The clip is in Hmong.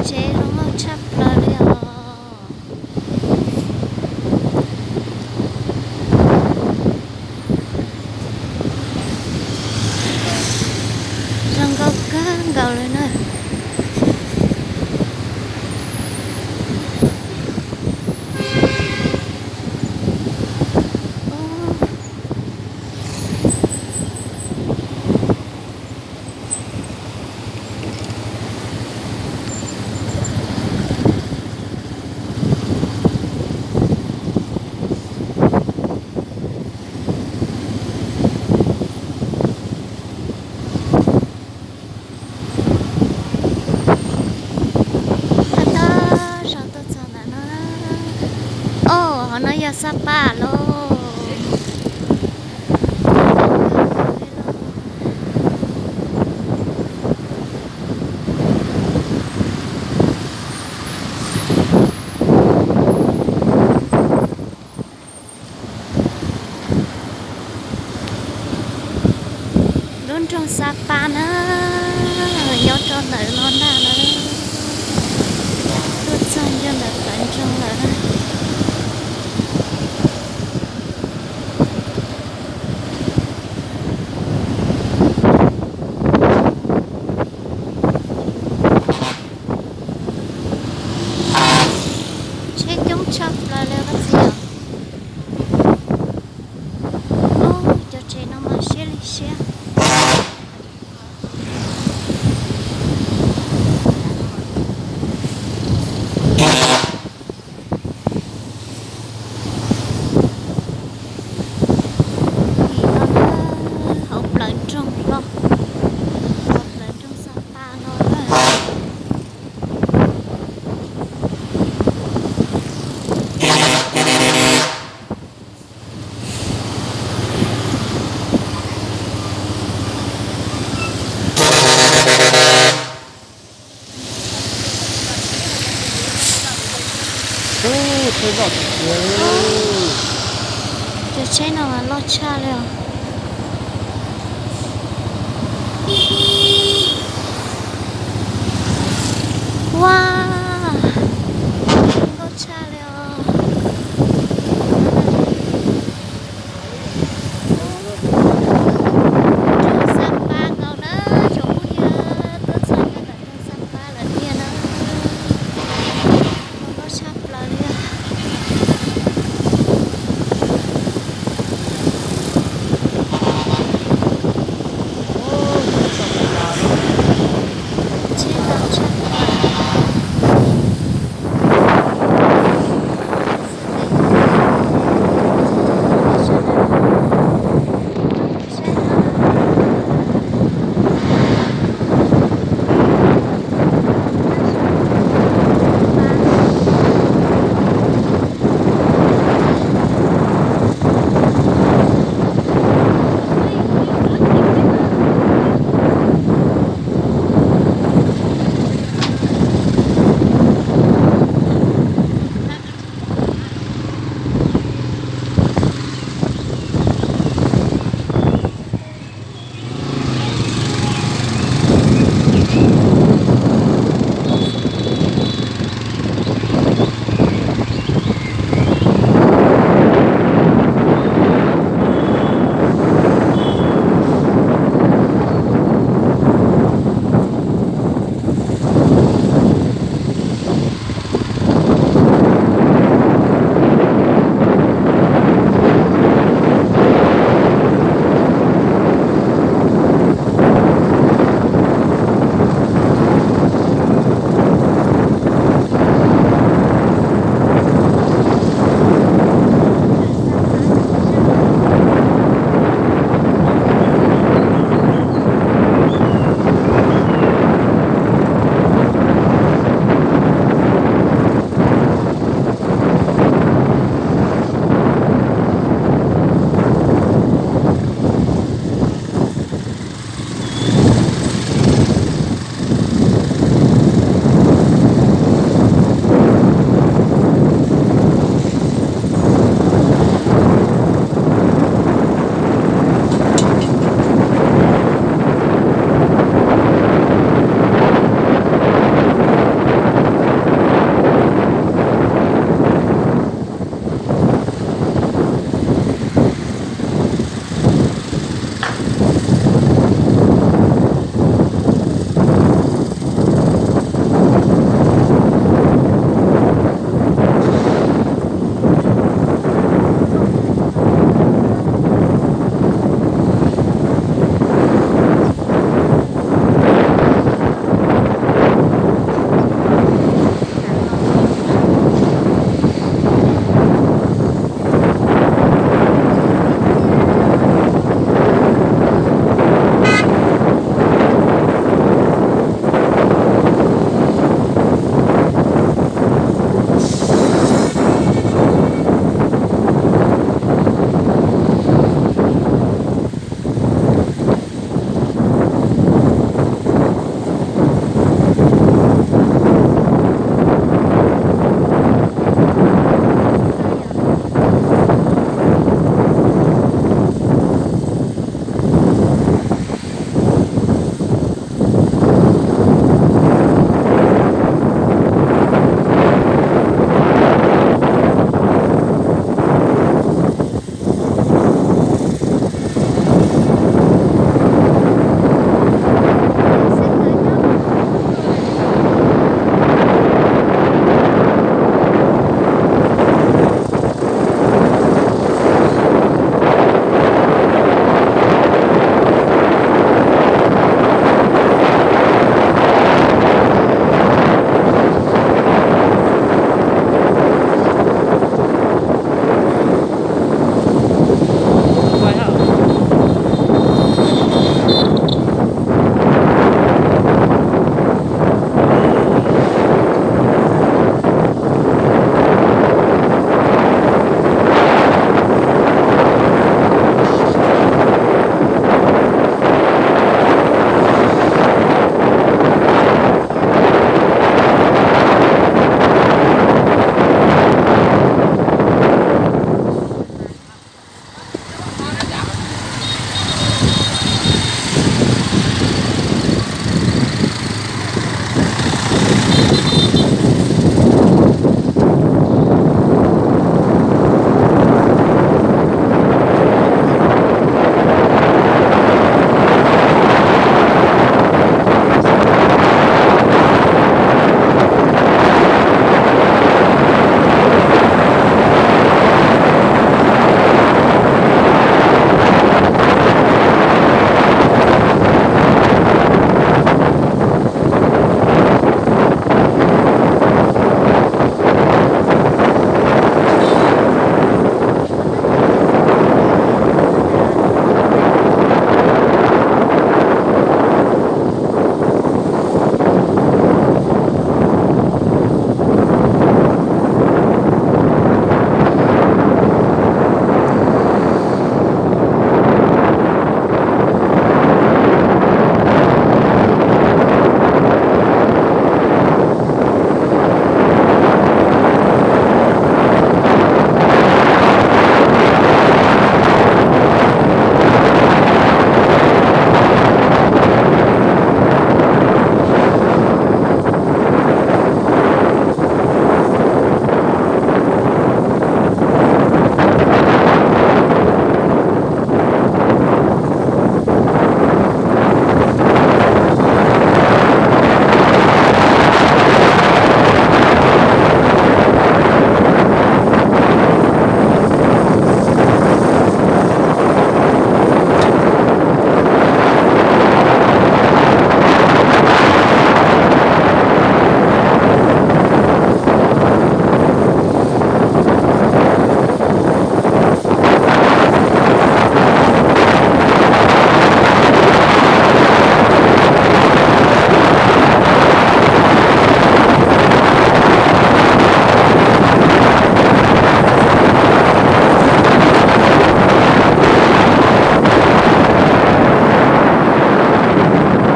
Tsev zoo nkauj tshaj plaws li os. Zoo nkauj kawg nkaus li na. Tab tom so tuaj txog ntawm no. Au, hauv no yog Xab Pas lauj. Lub nroog Xab Pas na, nyob rau ntawm no ntag na. Tuaj txog nyob ntawm plawv nroog lawm na. Tsheb coob tshaj plaws li koj txiv os. Ub, cov tsev no mas siab li siab. Hauv plawv nroog los, hauv plawv nroog Xab Pas no na. Cov tsheb no mas loj tshaj li os. Ua, nkauj tshaj li os. Nroog Xab Pas nkaus na, tsoom phooj ywg, tuaj txog nyob ntawm nroog Xab Pas lawm tiag na. Nkauj tshaj plaws li. Tsheb ntau tshaj